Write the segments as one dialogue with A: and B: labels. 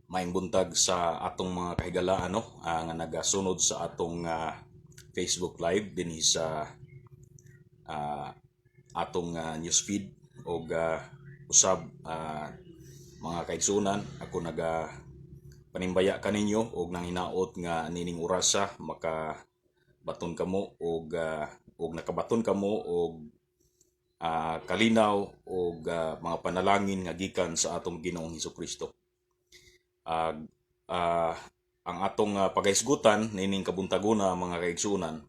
A: Maayong buntag sa atong mga kahigalaan, no, nga nagasunod sa atong Facebook Live dinhi sa atong newsfeed og usab, mga kaigsunan, ako naga panimbaya kaninyo og nang hinaot nga nining orasa maka baton kamo og nakabaton kamo og kalinaw og mga panalangin nga gikan sa atong Ginoong Hesus Kristo. Ang atong pagahisgutan nining kabuntagona, mga kaigsunan,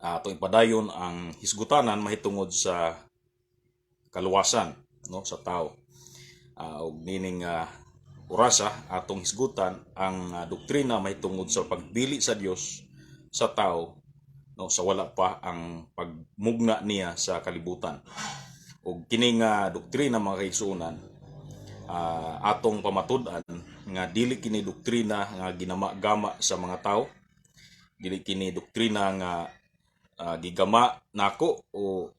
A: atong ipadayon ang hisgutanan mahitungod sa kaluwasan, no, sa tao. Og nining orasa atong hisgutan ang doktrina mahitungod sa pagbili sa Dios sa tao, no, sa wala pa ang pagmugna niya sa kalibutan. Og kini nga doktrina, mga kaigsuonan, atong pamatud-an nga dili kini doktrina nga ginama-gama sa mga tao, dili kini doktrina nga gigama nako o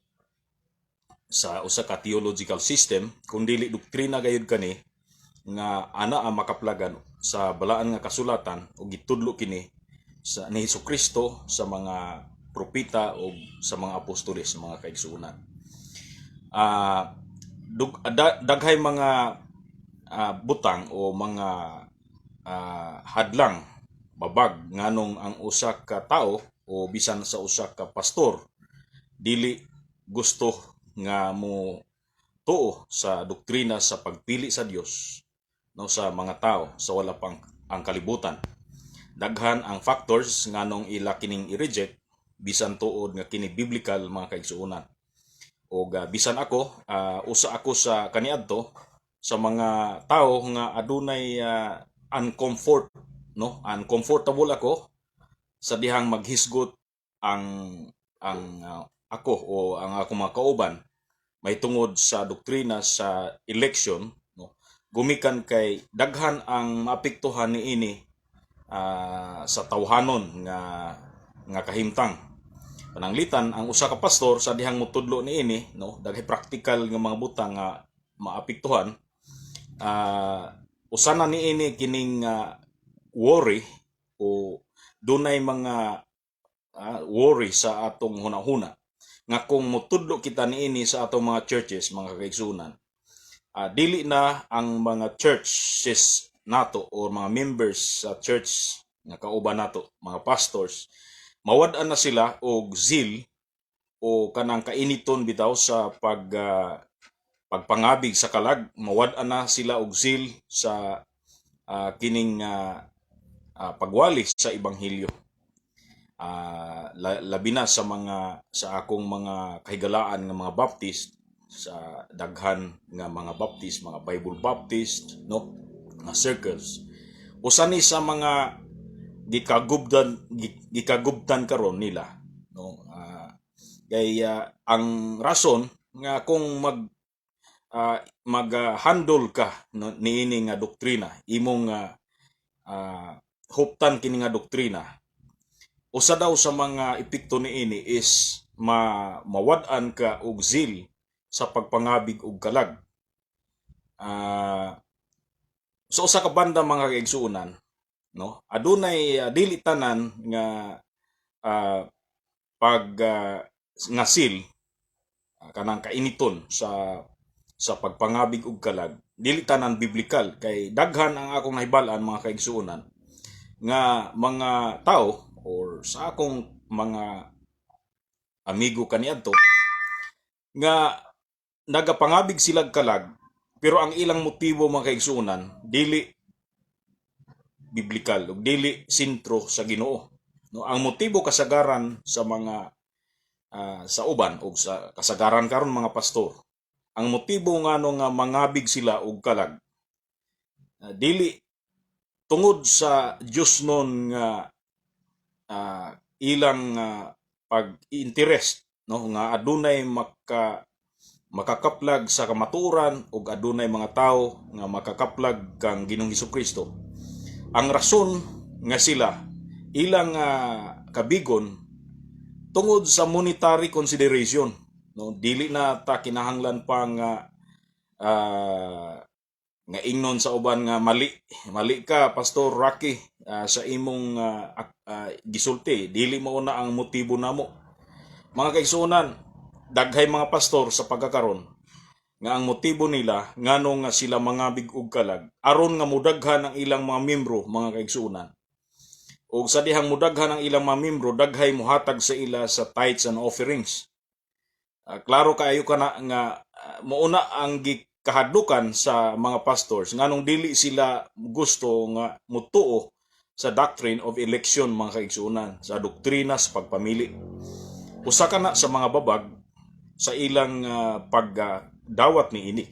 A: sa usa ka theological system, kun dili doktrina gayud kani nga ana ang makaplagan sa balaan nga kasulatan ug gitudlo kini sa ni Hesus Kristo, sa mga propeta o sa mga apostoles, mga kaigsuonan. Daghay mga butang o mga hadlang, babag, nganong ang usa ka tao o bisan sa usa ka pastor dili gusto nga mo tuo sa doktrina sa pagpili sa Dios, no, sa mga tao sa wala pang ang kalibutan. Daghan ang factors nganong ila kining i-reject bisan tuod nga kini biblical, mga kaigsuonan. Og bisan ako, usa ako sa kaniadto sa mga tao nga adunay uncomfort, no, uncomfortable ako sa dihang maghisgot ang ako o ang akong mga kauban may tungod sa doktrina sa election, no, gumikan kay daghan ang maapektuhan niini sa tawhanon nga nga kahimtang. Pananglitan ang usa ka pastor sa dihang motudlo niini, no, daghay practical nga mga butang nga maapektuhan. Usa na niini kining worry o dunay mga worry sa atong hunahuna nga kung motudlo kita niini sa atong mga churches, mga kaigsunan, dili na ang mga churches nato or mga members sa church nga kauban nato, mga pastors, mawad-an na sila og zeal o kanang kainiton bitaw sa pagpangabig sa kalag, mawad-an na sila og zeal sa kining pagwali sa ebanghelyo. Labi na sa mga sa akong mga kahigalaan nga mga Baptist, sa daghan nga mga Baptist, mga Bible Baptist, no, nga circles. Usa ni sa mga gikagubdan karon nila, no, kay ang rason nga kung mag handle ka, no, niini nga doktrina, imong huptan kini nga doktrina, usa daw sa mga epekto niini is mawad-an ka og zeal sa pagpangabig og kalag. Sa usa ka banda, mga kaigsuonan, no, adunay dili tanan nga pag nga zeal, kanang kainiton sa pagpangabig og kalag, dili tanan biblical, kay daghan ang akong nahibal-an, mga kaigsuonan, nga mga tao or sa akong mga amigo kaniadto nga nagapangabig sila kalag, pero ang ilang motibo, mga kaigsuonan, dili biblical ug dili sentro sa Ginoo, no. Ang motibo kasagaran sa mga sa uban og sa kasagaran karon mga pastor, ang motibo ngano nga mangabig sila og kalag, dili tungod sa Dios nun nga ilang pag-interest, no, nga adunay makakaplag sa kamatuoran ug adunay mga tawo nga makakaplag kang Ginoong Kristo. Ang rason nga sila ilang kabigon tungod sa monetary consideration, no. Dili na ta kinahanglan pa nga Nga ingnon sa uban nga mali, mali ka, Pastor Rocky, sa imong gisulti, dili mao na ang motibo namo. Mga kaigsuonan, daghay mga pastor sa pagkakaron nga ang motibo nila ngano nga sila mangabig og kalag aron nga mudaghan ang ilang mga membro, mga kaigsuonan. Og sa dihang mudaghan ang ilang mga membro, daghay muhatag sa ila sa tithes and offerings. Klaro kaayo kana nga muuna ang gikahadlukan sa mga pastors nganong dili sila gusto nga mutuo sa doctrine of election, mga kaigsuonan, sa doktrina sa pagpamili. Usa ka na sa mga babag sa ilang pagdawat ni ini.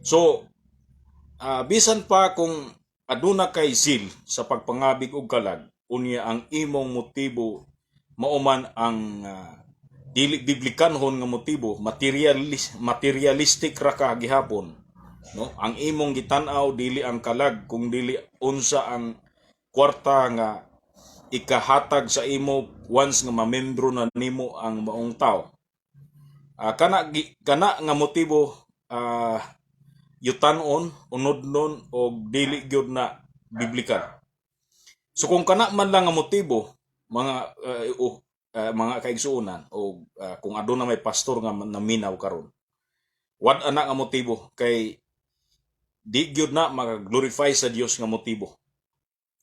A: So bisan pa kung aduna kay zeal sa pagpangabig og kalag, unya ang imong motibo mao man ang dili biblikanhon nga motibo, materialistic ra ka gihapon, no? Ang imong gitan-aw dili ang kalag kung dili unsa ang kwarta nga ikahatag sa imo once nga mamembro na nimo ang maong tao. Kana nga motibo yutan-on, unodnon og dili gyud na biblical. So kung kana man lang nga motibo, mga kaigsuonan, o kung aduna may pastor nga naminaw karon, wad ana nga motibo kay di gyud na maka-glorify sa Dios nga motibo.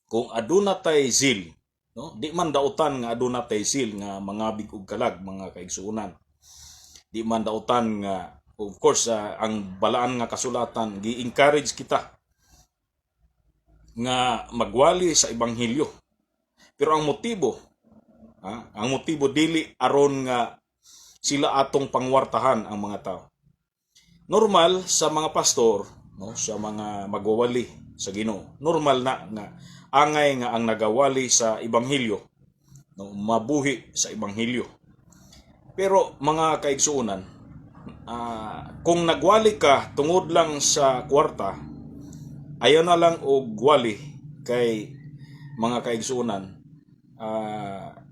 A: Kung aduna tay zeal, no, di man dautan nga aduna tay zeal nga mangabig og kalag, mga kaigsuonan. Di man dautan nga, of course, ang balaan nga kasulatan gi-encourage kita nga magwali sa ebanghelyo. Pero ang motibo, ang motibo dili aron nga sila atong pangwartahan ang mga tao. Normal sa mga pastor, no, sa mga magwawali sa Ginoo. Normal na nga angay nga ang nagawali sa ebanghelyo, no, mabuhi sa ebanghelyo. Pero mga kaigsuonan, kung nagwali ka tungod lang sa kwarta, ayaw na lang og wali kay, mga kaigsuonan,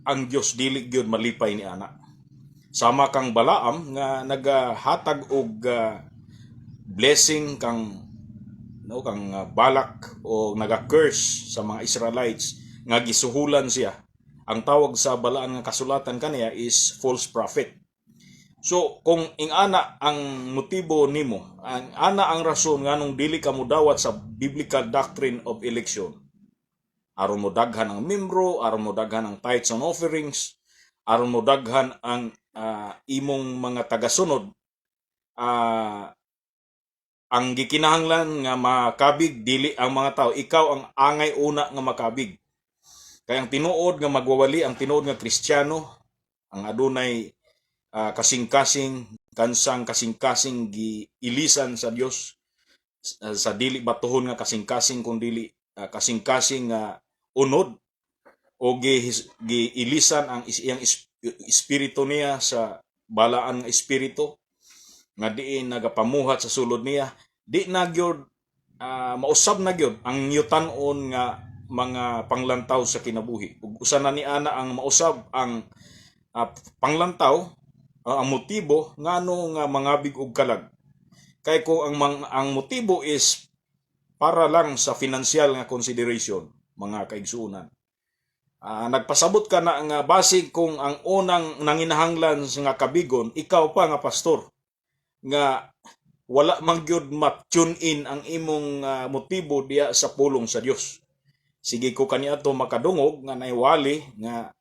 A: ang Dios dili gyud malipay ni ana. Sama kang Balaam nga nagahatag og blessing kang, no, kang Balak o naga-curse sa mga Israelites nga gisuhulan siya. Ang tawag sa balaan nga kasulatan kaniya is false prophet. So kung ingana ang motibo nimo, ang ana ang rason nganong dili ka modawat sa biblical doctrine of election, aron mo daghan ang membro, aron mo daghan ang tithes and offerings, aron mo daghan ang imong mga tagasunod, ang gikinahanglan nga makabig dili ang mga tao, ikaw ang angay una nga makabig. Kay ang tinuod nga magwawali, ang tinuod nga Kristiyano, ang adunay kasing-kasing, kansang kasing-kasing giilisan sa Dios, sa dili batuhon nga kasing-kasing kung dili kasing-kasing nga unod o giilisan ang iyang espiritu niya sa balaan nga espiritu nga diin nagapamuhat sa sulod niya, di na gyud mausab na gyud ang yutan-on nga mga panglantaw sa kinabuhi. Ug usa na ni ana ang mausab ang panglantaw, ang motibo ngano nga mangabig og kalag. Kay kung ang motibo is para lang sa financial nga consideration, mga kaigsuonan, nagpasabot ka na nga basig kung ang unang nanginahanglan nga kabigon ikaw pa nga pastor nga wala man gyud ma-tune in ang imong motibo diya sa pulong sa Dios. Sige ko kaniadto makadungog nga naiwali nga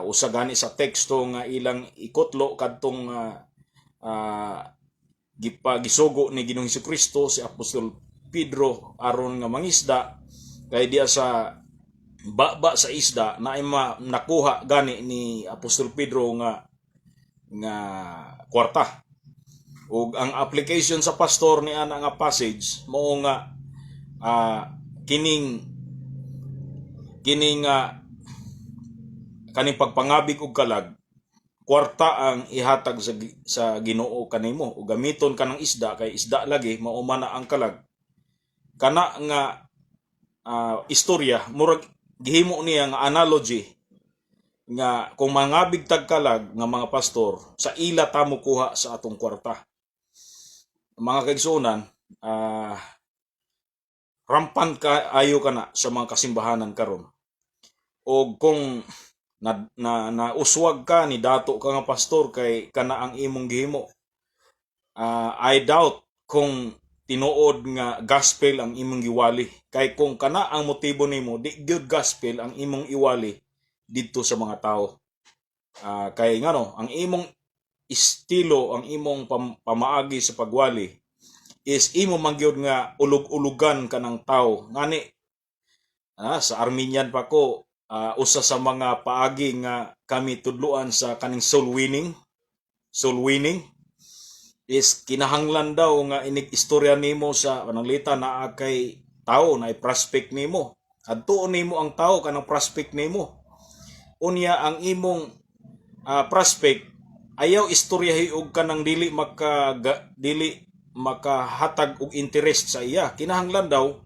A: usa gani sa teksto nga ilang ikutlo kadtong gisugo ni Ginoong Kristo si Apostol Pedro aron nga mangisda, kay diya sa baba sa isda na ma nakuha gani ni Apostol Pedro nga nga kwarta. Ug ang application sa pastor ni ana nga passage mao nga kining kining kaning pagpangabig og kalag, kwarta ang ihatag sa Ginoo kanimo ug gamiton ka ng isda kay isda lagi mao man na ang kalag. Kana nga istorya murag gihimo niya nga analogy nga kung mangabig tag kalag nga mga pastor, sa ila ta mo kuha sa atong kwarta. Mga kaigsuonan, Rampant kaayo kana sa mga kasimbahanan karon. O kung na, na, nauswag ka ni dato ka nga pastor kay kana ang imong gihimo, I doubt kung tinuod nga gospel ang imong giwali, kay kung kana ang motibo nimo, di gyud gospel ang imong iwali didto sa mga tao. Kay ngano, ang imong estilo, ang imong pamaagi sa pagwali is imo man gyud nga ulog-ulugan kanang tao. Ngani sa Arminian pa ko, usa sa mga paagi nga kami tudluan sa kaning soul winning is kinahanglan daw nga inig istorya nimo sa pananglita naa kay tao na prospect nimo, adtuon nimo ang tao kanang prospect nimo. Unya ang imong prospect, ayaw istoryahi og kanang dili makahatag og interest sa iya. Kinahanglan daw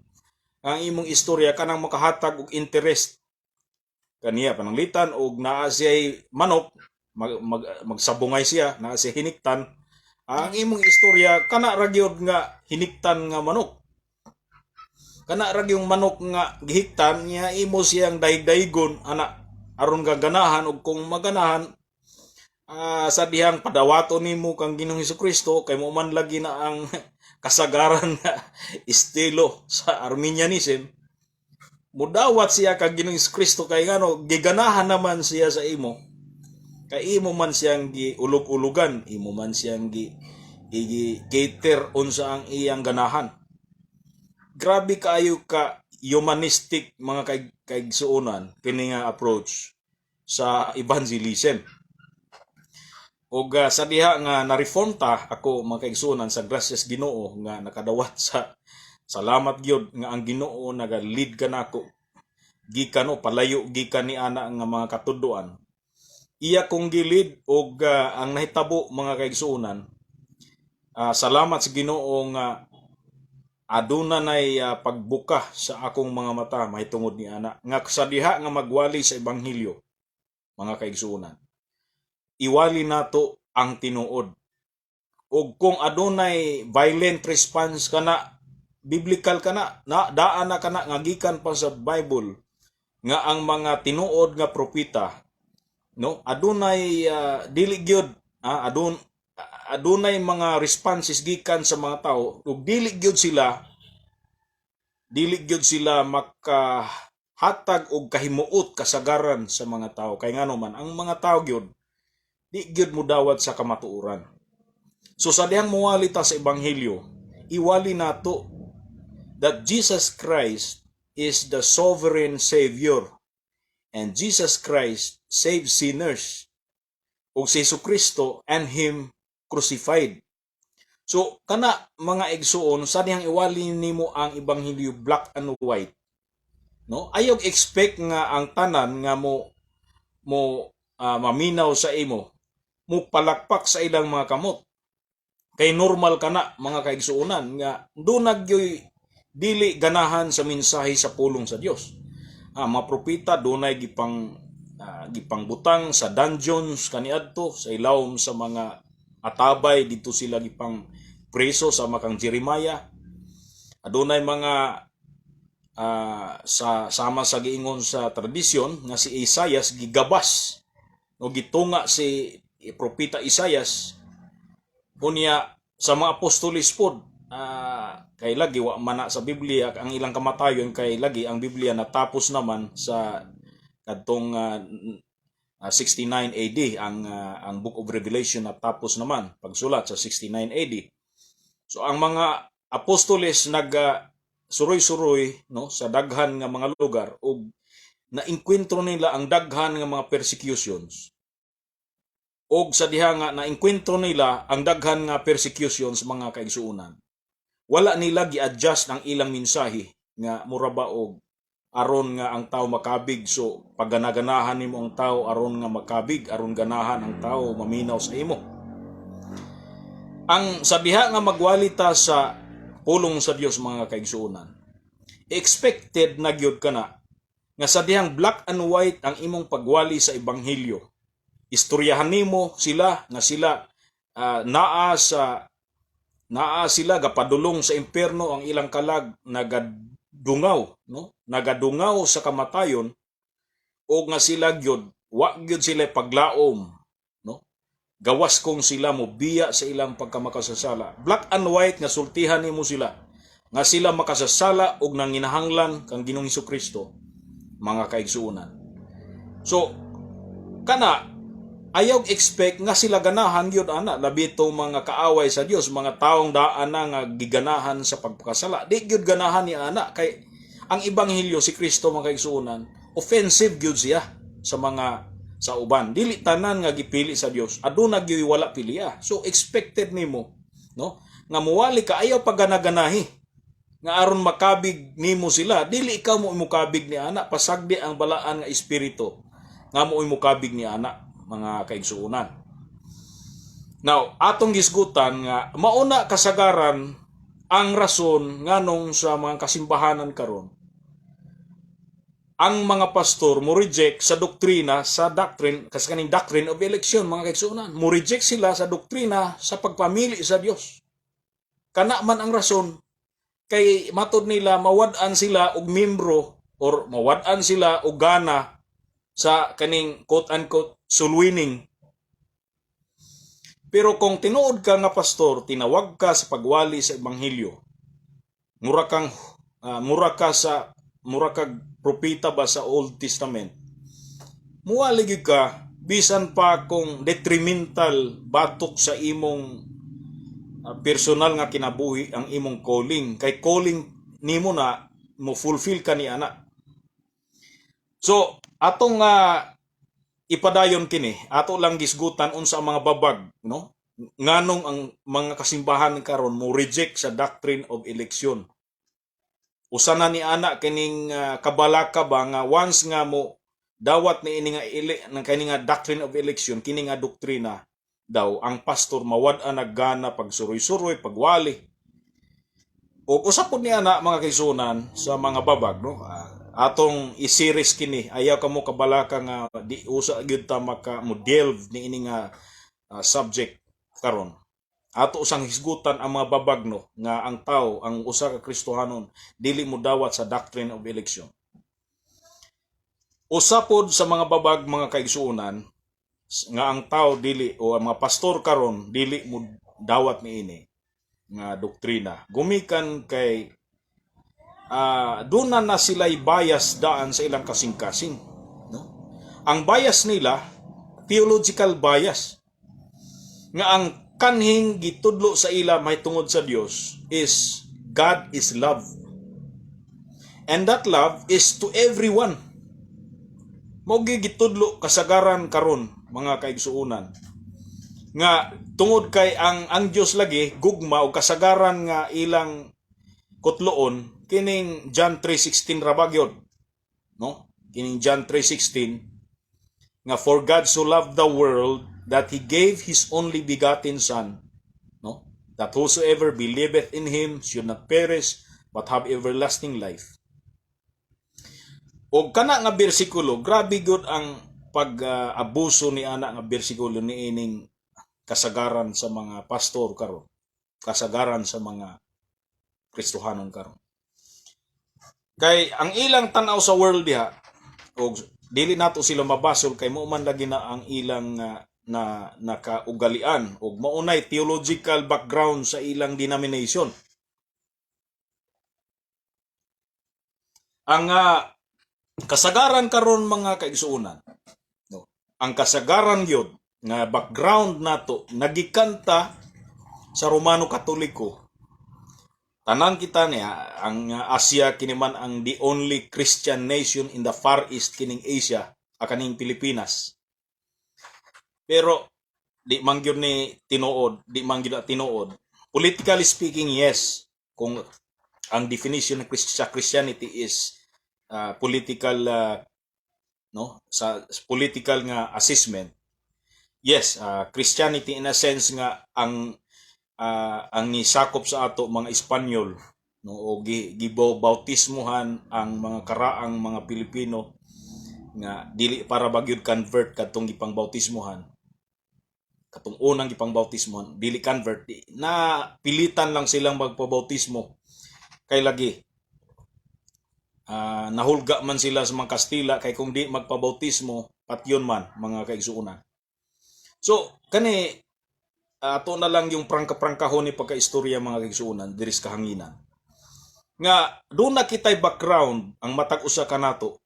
A: ang imong istorya kanang makahatag og interest kaniya. Pananglitan og naa siya'y manok, magsabungay siya, naa siya hiniktan, ang imong istorya kana ra gyud nga hiniktan nga manok, kana ra gyung manok nga gihiktan niya, imo siyang dahig-dahigon ana aron ganahan. Og kung maganahan, sa dihang padawaton nimo kang Ginoong Kristo, kay mo man lagi na ang kasagaran nga estilo sa Arminianism, mudawat siya kang Ginoong Kristo kay ngano, giganahan naman siya sa imo, kay imo man siyang giulog-ulugan, imo man siyang gi igi cater unsa ang iyang ganahan. Grabe kaayo ka humanistic, mga kaigsuonan, kini nga approach sa evangelism. Ug sa diha nga na-reform ta ako, mga kaigsuonan, sa grasya Ginoo nga nakadawat sa, salamat gyud nga ang Ginoo naga-lead kanako gikan o palayo gikan ni ana nga mga katudloan. Iya kong gi-lead og ang nahitabo, mga kaigsuonan, salamat sa Ginoo nga aduna nay pagbuka sa akong mga mata mahitungod ni ana nga sa diha nga magwali sa ebanghelyo, mga kaigsuonan, iwali nato ang tinuod. Ug kung adunay violent response kana, biblical kana na, daan na kana nga gikan pa sa Bible nga ang mga tinuod nga propeta, no, adunay dili gyud adunay mga responses gikan sa mga tao ug dili gyud sila makahatag og kahimuot kasagaran sa mga tao, kay ngano man, ang mga tao gyud di gyud mudawat sa kamatuoran. So sa dihang muwali ta sa ebanghelyo, iwali nato that Jesus Christ is the sovereign savior and Jesus Christ saves sinners ug si Jesucristo and him crucified. So kana, mga igsuon, sa dihang iwali nimo ang ebanghelyo black and white, no, ayaw expect nga ang tanan nga mo mo maminaw sa imo mo palakpak sa ilang mga kamot, kay normal kana, mga kaigsuonan, nga duna gyoy dili ganahan sa mensahe sa pulong sa Dios. Mga propeta dunay gipangbutang sa dungeons kaniadto sa ilawom sa mga atabay, dito sila gipang preso sama kang Jeremiah. Adunay mga sa sama sa giingon sa tradisyon nga si Isaias gigabas o gitunga si propeta Isaias. Unya sa mga apostoles pod, kay lagi wa man na sa Biblia ang ilang kamatayon, kay lagi ang Biblia natapos naman sa kadtong 69 AD. Ang Book of Revelation natapos naman pagsulat sa 69 AD. So ang mga apostoles nag suroy-suroy, no, sa daghan nga mga lugar ug naengkwentro nila ang daghan nga mga persecutions. Og sa diha nga naengkwentro nila ang daghan nga persecutions, mga kaigsuonan, wala nila gi-adjust ang ilang mensahe nga mura ba og aron nga ang tao makabig. So pagganaganahan nimo ang tao aron nga makabig, aron ganahan ang tao maminaw sa imo. Ang sa diha nga magwali ta sa pulong sa Dios, mga kaigsuonan, expected na gyud kana nga sa dihang black and white ang imong pagwali sa ebanghelyo, istoryahan nimo sila nga sila naa sa Naa sila gapadulong sa impierno, ang ilang kalag nagadungaw, no, nagadungaw sa kamatayon, o nga sila gyud, wa gyud sila paglaom, no, gawas kung sila mo biya sa ilang pagkamakasasala. Black and white nga sultihan nimo sila nga sila makasasala og nanginahanglan kang Ginoong Kristo, mga kaigsuonan. So kana, ayaw expect nga sila ganahan gyud ana, labi tong mga kaaway sa Dios, mga taong daan na nga giganahan sa pagpakasala. Di gyud ganahan ni ana kay ang ebanghelyo, si Kristo, mga kaigsuonan, offensive gyud siya sa mga sa uban. Dili tanan nga gipili sa Dios, aduna gyud wala piliya. So expected nimo, no, nga muwali ka, ayaw paganaganahi nga aron makabig nimo sila. Dili ikaw mo mukabig ni ana, pasagdi ang Balaan nga Espiritu nga mo mukabig ni ana, mga kaigsuonan. Now, atong gisgutan nga mauna kasagaran ang rason nganong sa mga kasimbahanan karon ang mga pastor mo reject sa doktrina, sa doctrine kasi, kaning doctrine of election, mga kaigsuonan. Mo reject sila sa doktrina sa pagpamili sa Dios. Kana man ang rason kay matod nila mawad-an sila og membro or mawad-an sila og gana sa kaning quote unquote soul winning. Pero kung tinuod ka nga pastor, tinawag ka sa pagwali sa ebanghelyo, mura ka sa mura kag propeta ba sa Old Testament. Muwali gyud ka bisan pa kung detrimental batok sa imong personal nga kinabuhi ang imong calling, kay calling nimo na mo fulfill ka ni ana. So atong ipadayon kini, ato lang gisgutan unsa ang mga babag, no, nganong ang mga kasimbahan karon mo reject sa doctrine of election. Usa na ni ana kining kabalaka ba nga once nga mo dawat ni ini nga ili, ng kini nga doctrine of election, kini nga doktrina daw, ang pastor mawad-an naggana pagsuroy-suroy, pagwali. O usa pod ni ana, mga kaigsuonan, sa mga babag, no. Atong i-series kini, ayaw kamo kabalaka nga di usa gyud ta maka mo delve ni ini nga subject karon. Ato usang hisgutan ang mga babag, no, nga ang tao, ang usa ka Kristohanon, dili mo dawat sa doctrine of election. Usa pod sa mga babag, mga kaigsuonan, nga ang tao dili o ang mga pastor karon dili mo dawat niini nga doktrina gumikan kay doon na sila'y bias daan sa ilang kasing-kasing, no? Ang bias nila, theological bias, nga ang kanhing gitudlo sa ila mahitungod sa Dios is God is love. And that love is to everyone. Mao gitudlo kasagaran karon, mga kaigsuonan, nga tungod kay ang Dios lagi gugma, o kasagaran nga ilang kutloon kining John 3:16 ra ba gyud, no? Kining John 3:16 nga "For God so loved the world that he gave his only begotten son," no, "that whosoever believeth in him should not perish but have everlasting life." Og kana nga bersikulo, grabe gud ang pag-abuso ni ana nga bersikulo ni ining kasagaran sa mga pastor karon, kasagaran sa mga Kristohanon karon. Kay ang ilang tan-aw sa world diha, og dili nato sila mabasol kay mao man lagi na ang ilang na nakaugalian og maunay theological background sa ilang denomination. Ang kasagaran karon, mga kaigsuonan, no, ang kasagaran gyud nga background nato nagikanta sa Romano Katoliko. Tanan kita niya ang Asia, kini man ang the only Christian nation in the Far East, kining Asia, kaning Pilipinas. Pero di man gyud ni tinuod, di man gyud na tinuod. Politically speaking, yes. Kung ang definition ng sa Christianity is political, no, sa political nga assessment, yes, Christianity in a sense nga ang nisakop sa ato mga Espanyol, no, o gibautismohan ang mga karaang mga Pilipino nga dili para ba gyud convert kadtong gipang bautismohan. Katong unang gipang-bautismo dili convert di, na pilitan lang silang magpabautismo kay lagi nahulga man sila sa mga Kastila kay kung di magpabautismo, patyon man, mga kaigsuonan. So kani ato na lang yung prangka-prangkahon ni pagkaistorya, mga kaigsuonan, diri sa kahanginan nga doon na kitay background ang matag usa kanato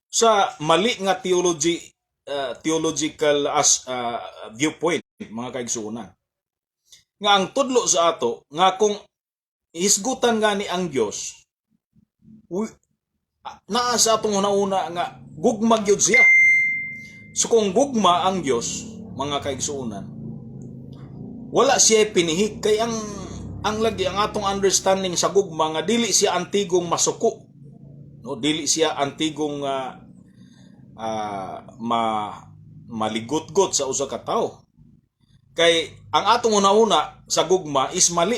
A: sa mali nga theology, theological as viewpoint, mga kaigsuonan, nga ang tudlo sa ato nga kung hisgutan gani ang Dios, naa sa atong una nga gugma gyud siya. So kung gugma ang Dios, mga kaigsuonan, wala siya pinihig kay ang lagi ang atong understanding sa gugma nga dili siya antigong masuko, no? Dili siya antigong ma maligutgot sa usa ka tawo kay ang atong una-una sa gugma is mali,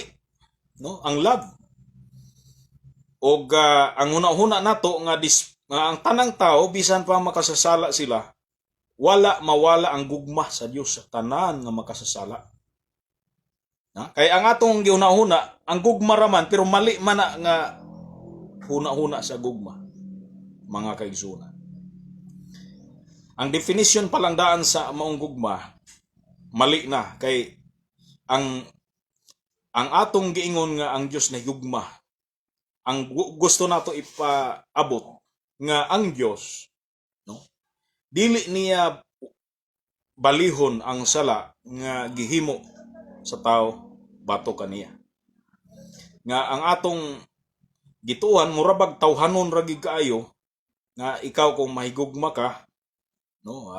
A: no? Ang love og ang una-una nato nga nga ang tanang tao, bisan pa makasasala sila, wala mawala ang gugma sa Dios sa tanan nga makasasala na? Kay ang atong gihuna-huna, ang gugma raman, pero mali man na nga huna-huna sa gugma, mga kaigsuonan. Ang definition pa lang daan sa maong gugma, mali na kay ang atong giingon nga ang Dios na gugma, ang gusto nato ipaabot nga ang Dios, no, dili niya balihon ang sala nga gihimo sa tao batok kaniya. Nga ang atong gituan murabag tawhanon ra gid kaayo nga ikaw kung mahigugma ka, no?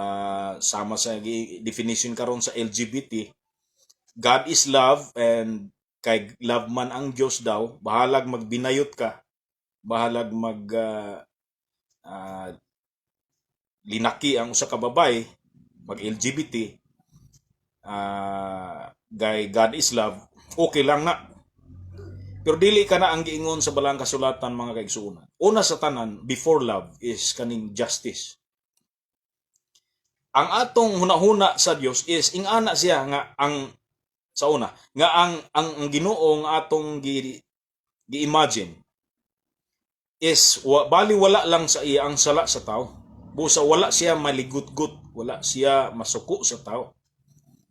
A: Sama sa definition karon sa LGBT, God is love and kay love man ang Dios daw, bahalag magbinayot ka, bahalag mag linaki ang usa ka babae, mag LGBT, gay God is love, okay lang na. Pero dili ka na ang giingon sa Balaang Kasulatan, mga kaigsuonan. Una sa tanan, before love is kaning justice. Ang atong hunahuna sa Dios is ingana siya nga ang sa una nga ang Ginoo nga atong gi gi-imagine is bali wala lang sa iya ang sala sa tao. Busa wala siya maligutgut, wala siya masuko sa tao.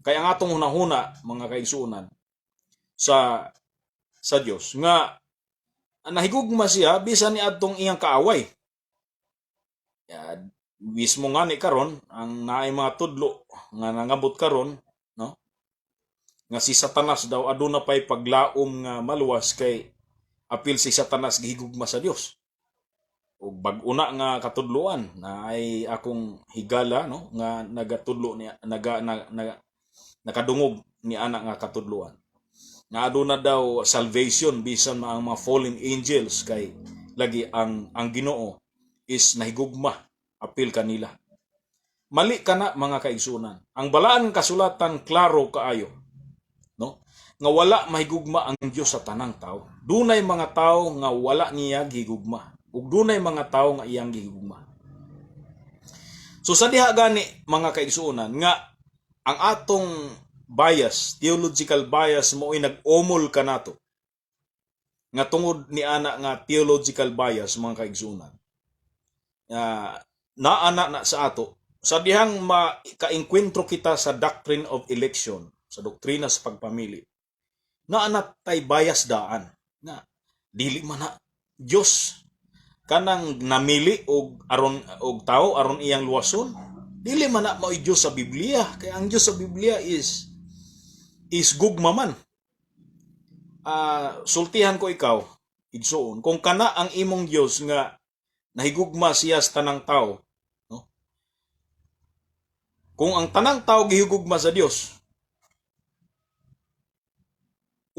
A: Kaya ang atong hunahuna, mga kaigsuonan, sa Dios nga nahigugma siya bisan ni adtong iyang kaaway. Ya, mismo nga ni karon ang naay mga tudlo nga nangabot karon, no, nga si Satanas daw aduna pay paglaom nga maluwas kay apil si Satanas gihigugma sa Dios. Og bag-o na nga katudloan na ay akong higala, no, nga nagatudlo niya naga na, na, nakadungog ni ana nga katudloan nga aduna daw salvation bisan ang mga fallen angels kay lagi ang Ginoo is nahigugma apil kanila. Mali kana, mga kaigsuonan. Ang Balaan Kasulatan klaro kaayo, no, nga wala mahigugma ang Dios sa tanang tao. Dunay mga tao nga wala niya gihigugma ug dunay mga tao nga iyang gihigugma. So sa diha gani, mga kaigsuonan, nga ang atong bias, theological bias, mo'y nag-umol kanato. Nga tungod ni ana nga theological bias, mga kaigsuonan, naana na sa ato sa dihang makaengkwentro kita sa doctrine of election, sa doktrina sa pagpamili, naana tay bias daan na dili man na Dios kanang namili og aron og tao aron iyang luwason, dili man na mao'y Dios sa Biblia kay ang Dios sa Biblia is gugma man. Sultihan ko ikaw, igsuon, kung kana ang imong Dios nga nahigugma siya sa tanang tao, no, kung ang tanang tao gihigugma sa Dios,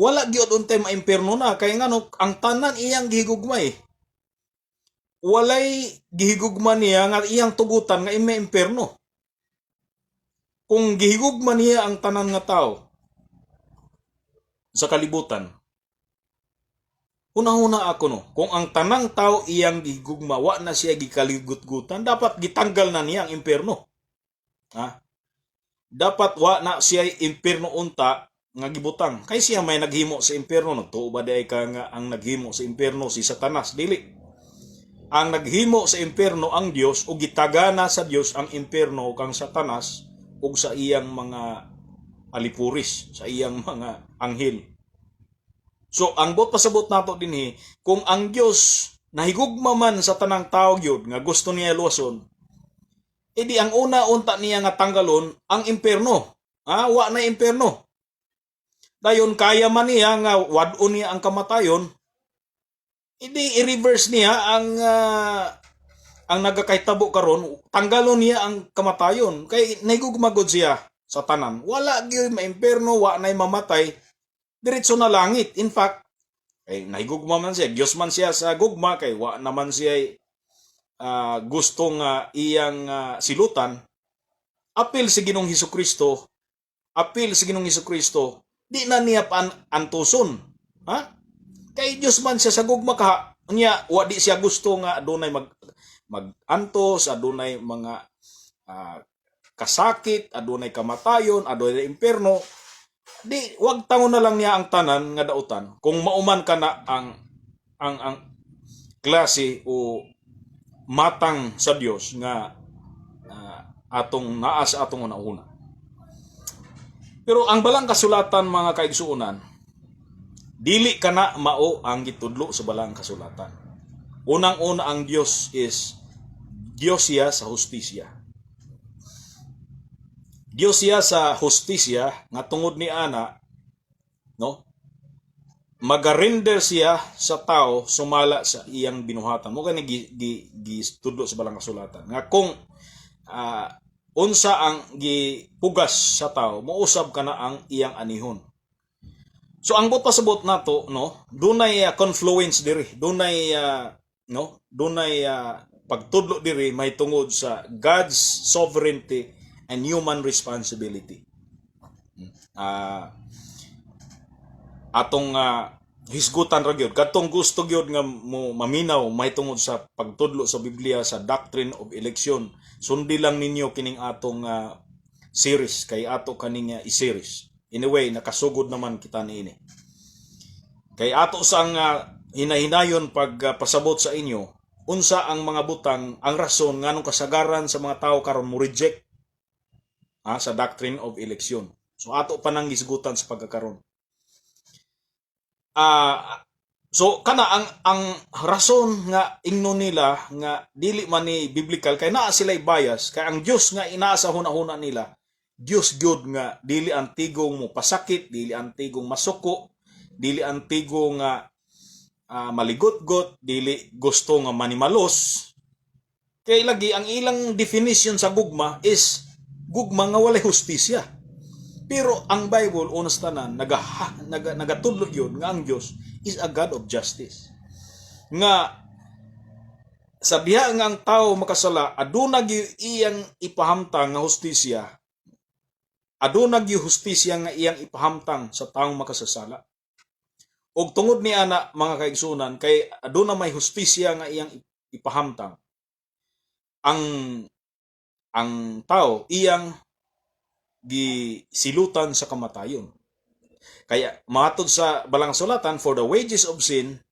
A: wala gyud untay maimpierno na kay ngano ang tanan iyang gihigugma eh. Walay gihigugma niya nga iyang tugutan nga maimpierno. Kung gihigugma niya ang tanan nga tao sa kalibutan, hunahuna ako, no, kung ang tanang tao iyang gihigugma, wa na siya gikaligutgutan, dapat gitanggal na niya ang impierno. Ha? Dapat wa na siya impierno unta nga gibutang. Kay siya may naghimo sa impierno. Nagtuo ba diay ka nga ang naghimo sa impierno si Satanas? Dili. Ang naghimo sa impierno ang Dios, ug gitagana sa Dios ang impierno kang Satanas ug sa iyang mga alipuris, sa iyang mga anghel. So ang buot pasabot nato dinhi, kung ang Dios nahigugma man sa tanang tao gyud nga gusto niya luwason, edi ang una unta niya nga tanggalon ang impierno. Ah, wa na impierno. Dayon kaya man niya nga wad-on niya ang kamatayon, edi i-reverse niya ang nagakahitabo karon, tanggalon niya ang kamatayon kay nahigugma gud siya sa tanan. Wala gyud maimpierno, wa nay mamatay, diretso na langit. In fact, kay nahigugma man siya, Diyos man siya sa gugma, kay wa naman siya gusto nga iyang silutan. Apil si Ginoong Hesukristo, apil si Ginoong Hesukristo, di na niya pan antuson. Ha? Kay Diyos man siya sa gugma ka, unya wa di siya gusto nga adunay mag-antos, adunay mga kasakit, adunay kamatayon, adunay impierno. Di wag tango na lang niya ang tanan nga dautan kung mauman ka na ang klase o matang sa Dios nga atong naa sa atong una-una. Pero ang Balang Kasulatan, mga kaigsuonan, dili kana mao ang gitudlo sa Balang Kasulatan. Unang-una, ang Dios is Dios siya sa hustisya. Dios siya sa hustisya nga tungod ni ana, no, magarender siya sa tao sumala sa iyang binuhatan. Mao gani gi gitudlo sa Balang Kasulatan nga kung unsa ang gipugas sa tao, mousab kana ang iyang anihon. So ang buot pasabot nato, no, dunay confluence diri, dunay no, dunay pagtudlo diri may tungod sa God's sovereignty and human responsibility. Atong hisgutan ra gyud kadtong gusto gyud nga mo maminaw may tungod sa pagtudlo sa Biblia sa doctrine of election. Sundi lang ninyo kining atong series kay ato kaning i-series. Anyway, nakasugod naman kita niini kay ato sang hinahinayon pag pasabot sa inyo unsa ang mga butang, ang rason nganong kasagaran sa mga tao karon mo reject sa doctrine of election. So ato pa nang hisgutan sa pagkakaron. So kana ang rason nga ingnon nila nga dili man ni biblical kay naa sila bias, kay ang Dios nga inaa sa hunahuna nila, Dios gyud nga dili antigong mo pasakit, dili antigong masuko, dili antigo nga maligotgot, dili gusto nga manimalos. Kay lagi ang ilang definition sa gugma is gugma nga walay hustisya. Pero ang Bible, una sa tanan, nagatudlo yun nga ang Diyos is a God of justice. Nga sa diha nga ang tao makasala, aduna gyud iyang ipahamtang nga hustisya. Aduna gyud hustisya nga iyang ipahamtang sa taong makasasala. Og tungod ni ana, mga kaigsunan, kay aduna may hustisya nga iyang ipahamtang. Ang tao iyang gisilutan sa kamatayon. Kaya matod sa Balang Sulatan, "For the wages of sin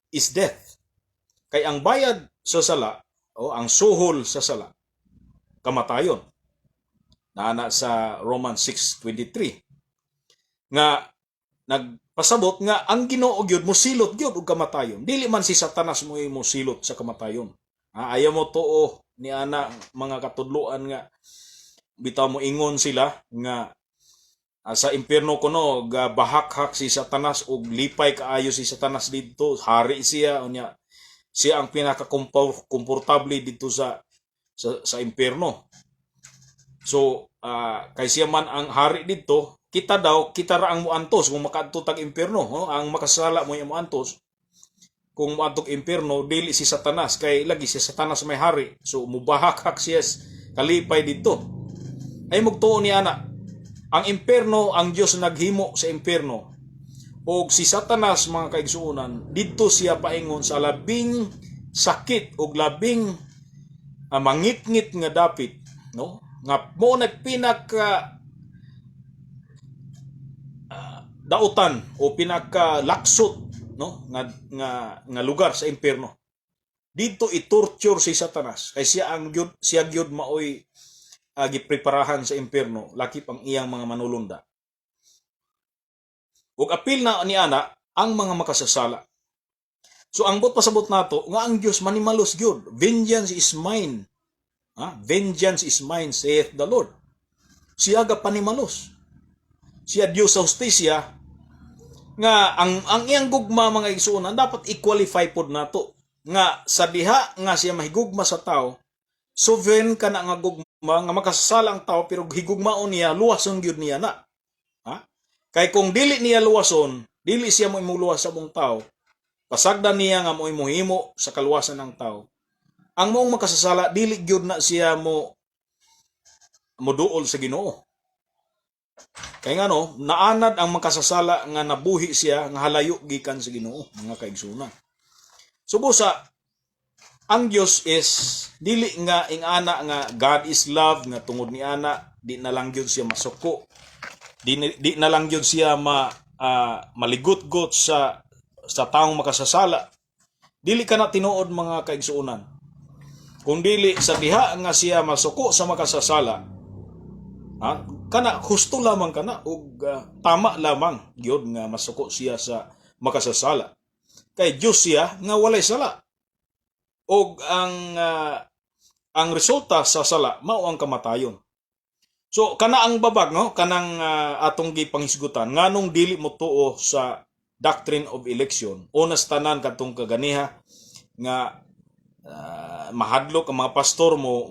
A: is death." Kay ang bayad sa sala o ang suhol sa sala, kamatayon. Naana sa Romans 6:23 nga nagpasabot nga ang Ginoo gyud mosilot gyud og kamatayon. Dili man si Satanas mo mosilot sa kamatayon. Ah, ayaw mo tuo ni ana mga katudloan nga bitaw mo ingon sila nga sa impierno kuno gabahakhak si Satanas ug lipay kaayo si Satanas didto, hari siya, unya siya ang pinaka komportable didto sa impierno. So kay siya man ang hari didto, kita daw, kita ra ang muantos kung makaadto tag impierno, no? Ang makasala mo yung muantos kung moadtog impierno, dili si Satanas, kay lagi si Satanas may hari, so mubahakhak siya kalipay didto. Ay mugtuo ni ana. Ang impierno, ang Dios naghimo sa impierno. Og si Satanas, mga kaigsuonan, didto siya paingon sa labing sakit og labing mangitngit nga dapit, no? Nga mo na pinaka dautan o pinaka laksot, no, nga nga nga lugar sa impierno. Dito i-torture si Satanas kay siya ang gyud, siya gyud maoy gipreparahan sa impierno lakip ang iyang mga manulunda. Ug apil na ni ana ang mga makasasala. So ang buot pasabot nato nga ang Dios manimalos gyud. "Vengeance is mine." Ha? "Vengeance is mine, saith the Lord." Siya ga panimalos. Siya Dios sa hustisya nga ang iyang gugma, mga igsuonan, dapat i-qualify pod nato nga sa diha nga siya mahigugma sa tao, sovereign kana nga gugma nga makasasala ang tao pero higugmaon niya, luwason gyud niya na, ha? Kay kung dili niya luwason, dili siya mo imuluwas sa buong tao, pasagdan niya nga mo imuhimo sa kaluwasan ng tao. Ang maong makasasala, dili gyud na siya mo moduol sa Ginoo. Kay ngano, naanad ang makasasala nga nabuhi siya nga halayo gikan sa Ginoo, mga kaigsunan. So busa ang Dios is dili nga ingana nga God is love, nga tungod ni ana di na lang gyud siya masuko. Di na lang gyud siya maligot-got sa taong makasasala. Dili kana tinuod, mga kaigsuonan. Kung dili sa diha nga siya masuko sa makasasala, ha, kana husto lamang kana ug tama lamang gyud nga masuko siya sa makasasala. Kay Dios siya nga walay sala. Og ang resulta sa sala mao ang kamatayon. So kana ang babag, no, kanang atong gipanghisgutan nganong dili mo tuo sa doctrine of election. Una sa tanan, kadtong kaganiha nga mahadlok ang mga pastor mo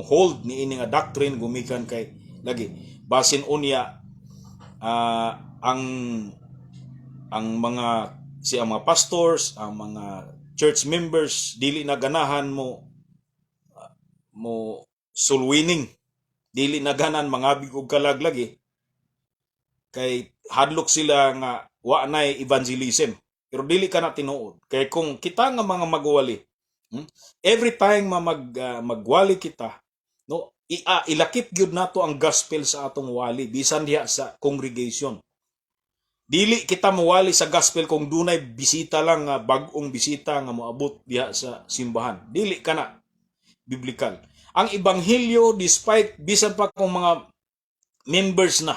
A: hold ni ini nga doctrine gumikan kay lagi basin unya ang mga si ang mga pastors, ang mga church members dili na ganahan mo soul winning, dili na ganahan mangabig og kalag lagi kay hadlok sila nga wa nay evangelism. Pero dili kana tinuod kay kung kita nga mga magwali, every time magwali kita, no, ilakip gyud nato ang gospel sa atong wali bisan diha sa congregation. Dili kita mowali sa gospel kung dunay bisita lang nga bag-ong bisita nga moabot diha sa simbahan. Dili kana biblical. Ang ebanghelyo, despite bisan pa kung mga members na,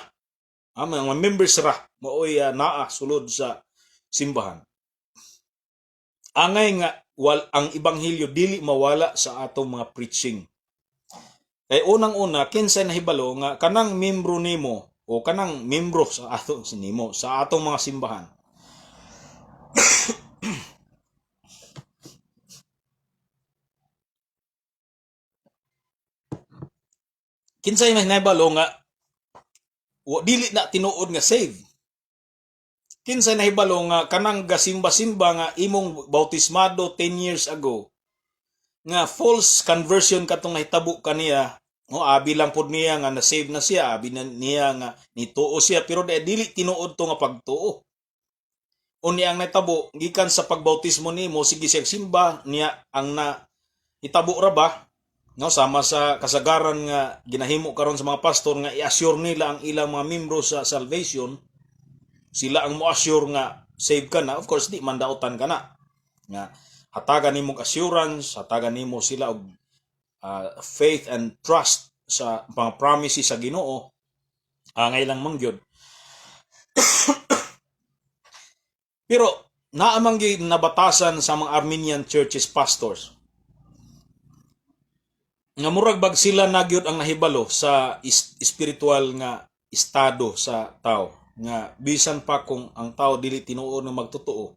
A: mga members ra maoy naa sulod sa simbahan. Angay nga ang ebanghelyo dili mawala sa atong mga preaching. Kay unang-una, kinsay nahibalo nga kanang membro nimo o kanang membro sa ato nimo sa atong mga simbahan, kinsay may nahibalo nga dili na tinuod nga save? Kinsay nahibalo nga kanang gasimba-simba nga imong bautismado 10 years ago nga false conversion katong nahitabo kaniya, no? Abi lang pod niya nga na-save na siya, abi na niya nga nituo siya, pero dili tinuod to nga pagtuo. Unya ang nahitabo, gikan sa pagbautismo nimo, sige siya simba niya, ang na hitabo ra ba, no, sama sa kasagaran nga ginahimo karon sa mga pastor nga i-assure nila ang ilang mga membro sa salvation. Sila ang mo-assure nga save ka na. Of course, di man dautan ka na nga hatagan nimo og assurance, hatagan nimo sila og faith and trust sa mga promises sa Ginoo, angay lang man gyud. Pero naa man gyud nabatasan sa mga Arminian churches pastors nga murag bag sila na gyud ang nahibalo sa spiritual nga estado sa tao, nga bisan pa kung ang tao dili tinuod nga magtotoo,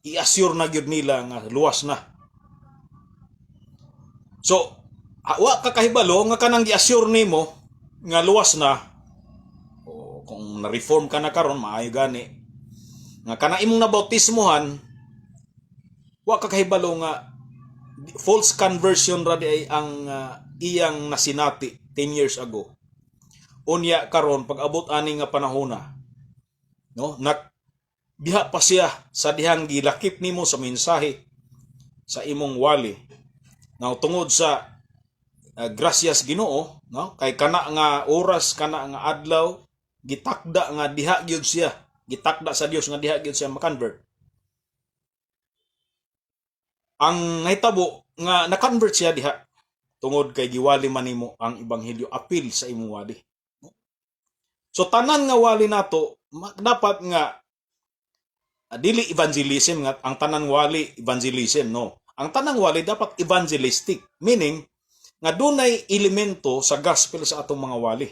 A: i-assure na gyud nila nga luwas na. So wa ka kahibalo nga kanang gi-assure nimo nga luwas na, o kung na-reform ka na karon, maayo gani nga kana imong nabautismohan, wa ka kahibalo nga false conversion ra di ay ang iyang nasinati 10 years ago. Unya karon pag abot ani nga panahona, no, nak diha pa siya sa dihang gilakip nimo sa mensahe sa imong wali. Now tungod sa Gracias Ginoo, no, kay kana nga oras, kana nga adlaw, gitakda nga diha gyud siya, gitakda sa Dios nga diha gyud siya ma-convert. Ang nahitabo nga na-convert siya diha tungod kay giwali man nimo ang ebanghelyo apil sa imong wali. So tanan nga wali nato dapat nga dili evangelism nga ang tanan wali evangelism, no. Ang tanang wali dapat evangelistic, meaning nga dunay elemento sa gospel sa atong mga wali.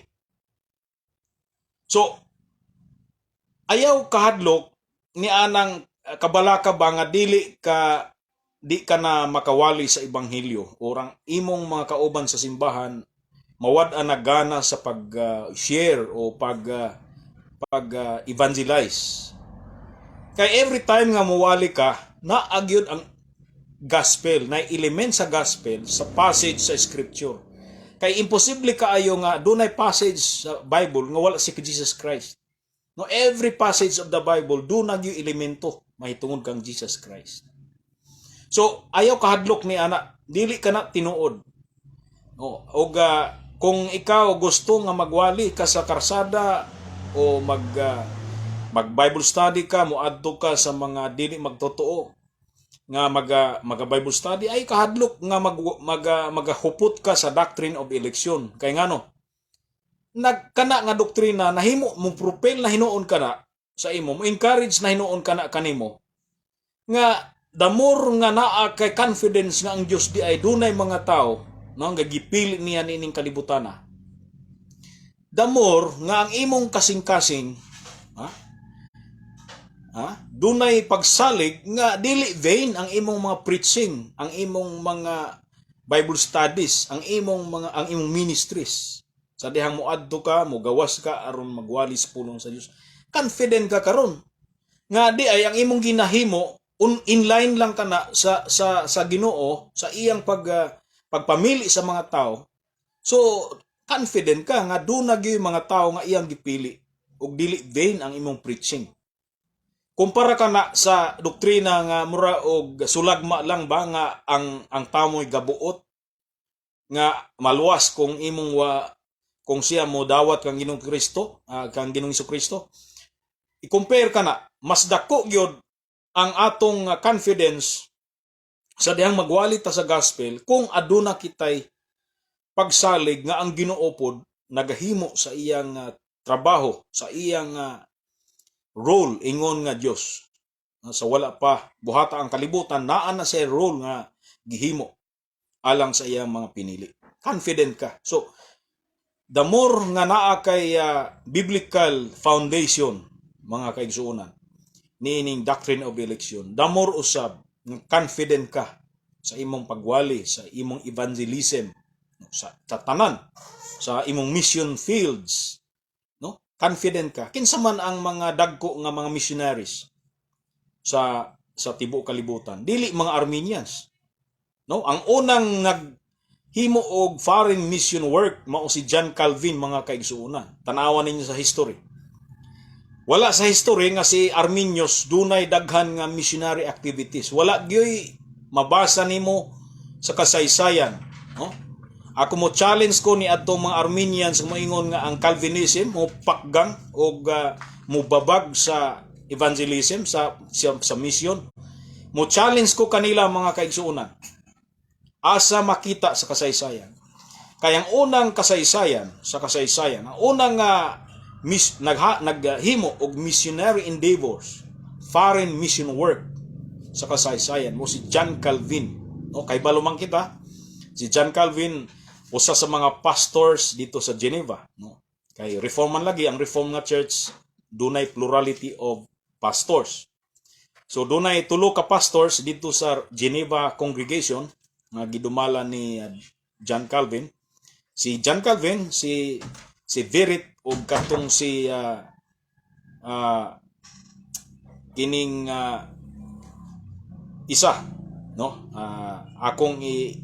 A: So ayaw kahadlok ni anang kabalaka ba nga dili ka di ka na makawali sa ebanghelyo or ang imong mga kauban sa simbahan mawad-an na gana sa pag share o pag evangelize, kay every time nga muwali ka, naa gyud ang gospel na element sa gospel sa passage sa scripture, kay imposible kaayo nga dunay passage sa Bible nga wala si Jesus Christ, no? Every passage of the Bible duna gyud elemento mahitungod kang Jesus Christ. So ayaw kahadlok ni ana, dili ka na tinuod, no? Og kung ikaw gusto nga magwali ka sa karsada o mag Bible study ka, moadto ka sa mga dili magtotoo nga maga Bible study, ay kahadlok nga mag, mag magahupot ka sa doctrine of election, kay ngano nagkana nga doktrina nahimo mo propel na hinuon kana sa imo, mo encourage na hinuon kana kanimo nga the more nga naa kay confidence nga ang Dios di ay dunay mga tao, no, nga gipili niya niining kalibutan, the more nga ang imong kasing-kasing, ha, ha, dunay pagsalig nga dili vain ang imong mga preaching, ang imong mga Bible studies, ang imong ministries. Sa dihang moadto ka, mogawas ka aron magwali sa pulong sa Dios. Confident ka karon nga di ay ang imong ginahimo inline lang kana sa Ginoo sa iyang pagpamili sa mga tao. So confident ka nga duna gyud mga tao nga iyang gipili ug dili vain ang imong preaching. Kumpara ka na sa doktrina nga mura og sulagma lang ba nga ang tamoy gabuot nga maluwas kung imong wa kung siya mo dawat kang Ginoong Kristo, kang Ginoong Kristo. I-compare ka na, mas dako gyud ang atong confidence sa dihang magwali ta sa gospel kung aduna kitay pagsalig nga ang Ginoo pod nagahimo sa iyang trabaho, sa iyang role ingon nga Dios. Sa wala pa buhata ang kalibutan, naa na siya role nga gihimo alang sa iyang mga pinili. Confident ka. So the more nga naa kay biblical foundation, mga kaigsuonan, niining doctrine of election, the more usab nga confident ka sa imong pagwali, sa imong evangelism, no, sa tanan, sa imong mission fields, no? Confident ka. Kinsa man ang mga dagko nga mga missionaries sa tibuok kalibutan? Dili mga Arminians, no? Ang unang naghimo og foreign mission work mao si John Calvin, mga kaigsuonan. Tanawan ninyo sa history. Wala sa history nga si Arminius dunay daghan nga missionary activities. Wala gyoy mabasa nimo sa kasaysayan, no? Ako mo challenge ko ni adtong mga Arminians nga moingon nga ang Calvinism mo pakgang og mobabag sa evangelism, sa mission. Mo challenge ko kanila, mga kaigsuonan. Asa makita sa kasaysayan? Kaya ang unang kasaysayan sa kasaysayan, ang unang naghimo og missionary endeavors, foreign mission work sa kasaysayan mao si John Calvin. No, kay balo man kita, si John Calvin usa sa mga pastors dito sa Geneva, no? Kay reform man lagi ang Reform nga church, dunay plurality of pastors. So dunay tulo ka pastors dito sa Geneva congregation nga gidumala ni John Calvin. Si John Calvin, si si Viret ug katong si kining isa, no, akong i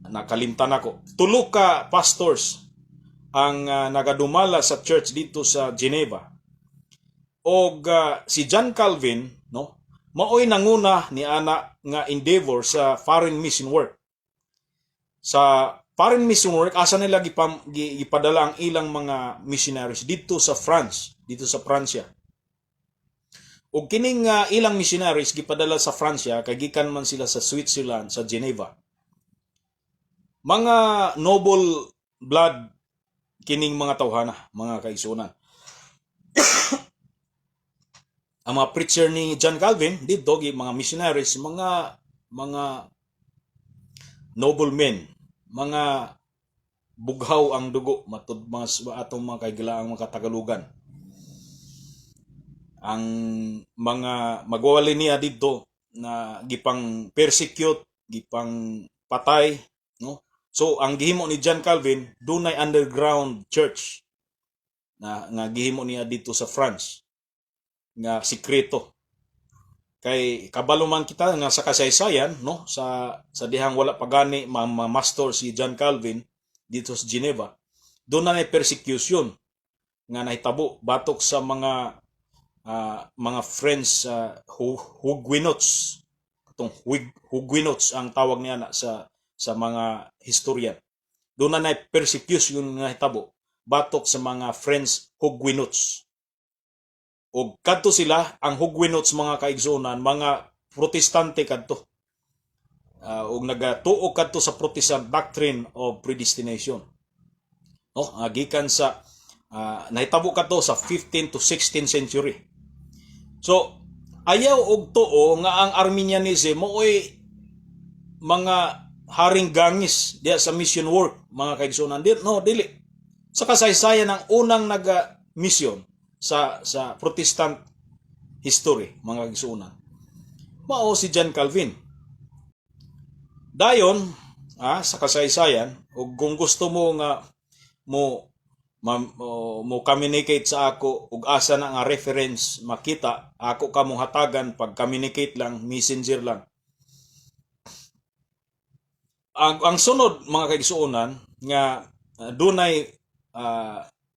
A: nakalimtan ako. Tulo ka pastors ang nagadumala sa church dito sa Geneva og si John Calvin, no, maoy nanguna ni ana nga endeavor sa foreign mission work. Sa foreign mission work, asa nila gipadala ang ilang mga missionaries? Dito sa France, dito sa Pransya. Ug kining ilang missionaries gipadala sa Francia kay gikan man sila sa Switzerland, sa Geneva. Mga noble blood kining mga tawhana, mga kaigsuonan. Ang mga preacher ni John Calvin didto, mga missionaries, mga noble men, mga bughaw ang dugo, matud mga atong mga kaigalaang mga Katagalugan. Ang mga magwawali niya didto na gipang persecute, gipang patay, no? So ang gihimo ni John Calvin, dunay underground church na nga gihimo niya dito sa France nga sikreto. Kay kabalo man kita nga sa kasaysayan, no, sa dihang wala pa gani ma-master si John Calvin dito sa Geneva, doon na persecution nga nahitabo batok sa mga friends sa Huguenots. Itong Huguenots ang tawag niya na sa mga historian. Doon na persecution nga nahitabo batok sa mga French Huguenots. Og kadto sila, ang Huguenots, mga kaigsuonan, mga Protestante kadto. Og nagatuo kadto sa Protestant doctrine of predestination. No, gikan sa nahitabo kadto sa 15 to 16th century. So, ayaw og tuo nga ang Arminianism mooy mga haring gangis diya sa mission work, mga kaigsuonan. Di, no, dili. Sa kasaysayan, ang unang naga mission sa Protestant history, mga kaigsuonan, mao si John Calvin. Dayon, sa kasaysayan, ug kung gusto mo nga mo communicate sa ako ug asa na nga reference makita, ako ka mong hatagan pag communicate lang, Messenger lang. Ang sunod, mga kaigsuonan, nga dunay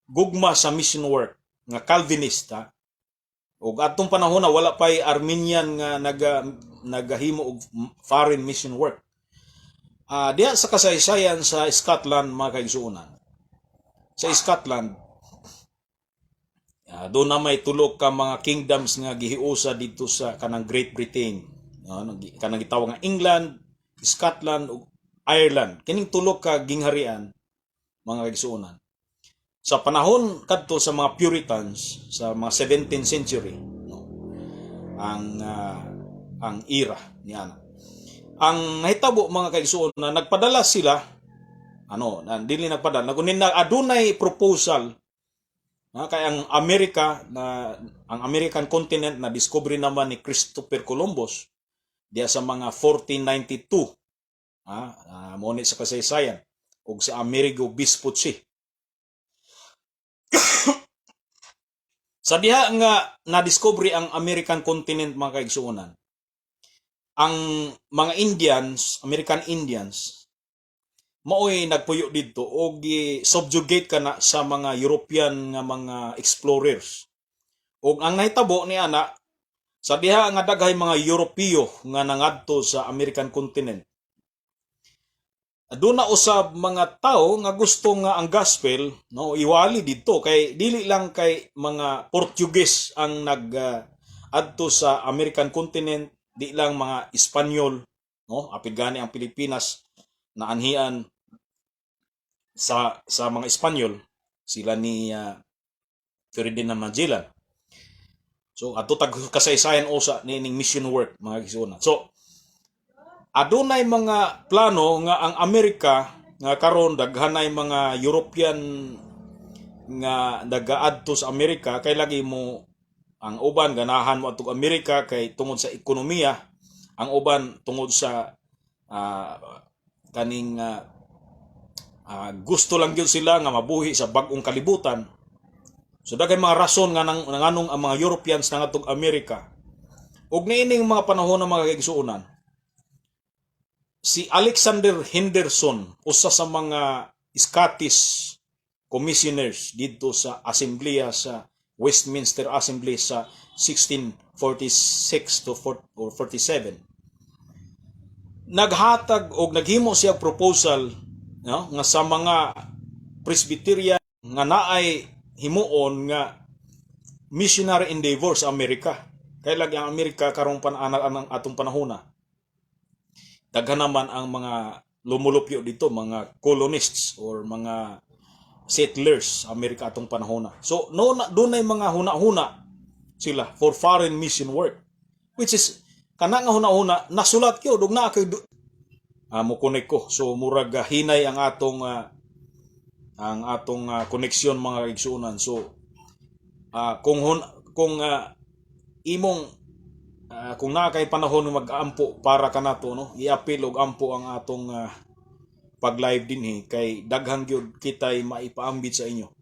A: gugma sa mission work nga Calvinista ug atong panahon na wala pay Arminian nga nagahimo og foreign mission work. Diha sa kasaysayan sa Scotland, mga kaigsuonan. Sa Scotland, doon na may tulo ka mga kingdoms nga gihiusa dito sa kanang Great Britain. No, kanang gitawag nga England, Scotland ug Ireland. Kining tulo ka gingharian, mga kaigsuonan. Sa panahon kadto sa mga Puritans sa mga 17th century, no, ang era niya. Ang nahitabo, mga kaigsuonan, na nagpadala sila, ano, na dili nagpadala, nagunin na adunay proposal na kay ang Amerika na ang American continent na discovery naman ni Christopher Columbus diya sa mga 1492, mo ni sa kasaysayan, ug sa Amerigo Vespucci. Sa diha nga na-discovery ang American continent, mga kaigsuonan, ang mga Indians, American Indians, maoy nagpuyo didto og gi-subjugate kana sa mga European nga mga explorers. Og ang nahitabo ni ana, sa diha nga daghay mga Europeo nga nangadto sa American continent, aduna usab mga tao nga gusto nga ang gospel, no, iwali didto kay dili lang kay mga Portuguese ang nag adto sa American continent, di lang mga Espanyol, no, apil gani ang Pilipinas na anhian sa mga Espanyol, sila ni Ferdinand Magellan. So adto tag kasaysayan usa niining mission work, mga kaigsuonan. So adunay mga plano nga ang Amerika nga karon daghanay mga European nga nagaadto sa Amerika kay lagi mo ang uban ganahan mo adtog Amerika kay tungod sa ekonomiya, ang uban tungod sa kaning gusto lang gyud sila nga mabuhi sa bag-ong kalibutan. So daghay mga rason nga nang nganong ang mga Europeans nangadtog Amerika. Ug niining mga panahon ng mga kaigsuonan, si Alexander Henderson, usa sa mga Scottish commissioners didto sa asembleya, sa Westminster Assembly sa 1646 to 4 or 47. Naghatag og naghimo siya og proposal, no, nga sa mga Presbyterian nga naay himuon nga missionary endeavor sa Amerika. Kay lagi ang Amerika karong pan-anak ang atong panahona. Daghan naman ang mga lumulupyo dito, mga colonists or mga settlers sa Amerika atong panahona. So no na dunay mga huna-huna sila for foreign mission work, which is kana nga huna-huna nasulat gyud ug naa kay mo connect ko. So murag hinay ang atong koneksyon, mga kaigsuonan. So kung imong kung naa kay panahon nga mag-ampo para kanato, no, iapil og ampo ang atong pag-live dinhi kay daghan gyud kitay maipaambit sa inyo.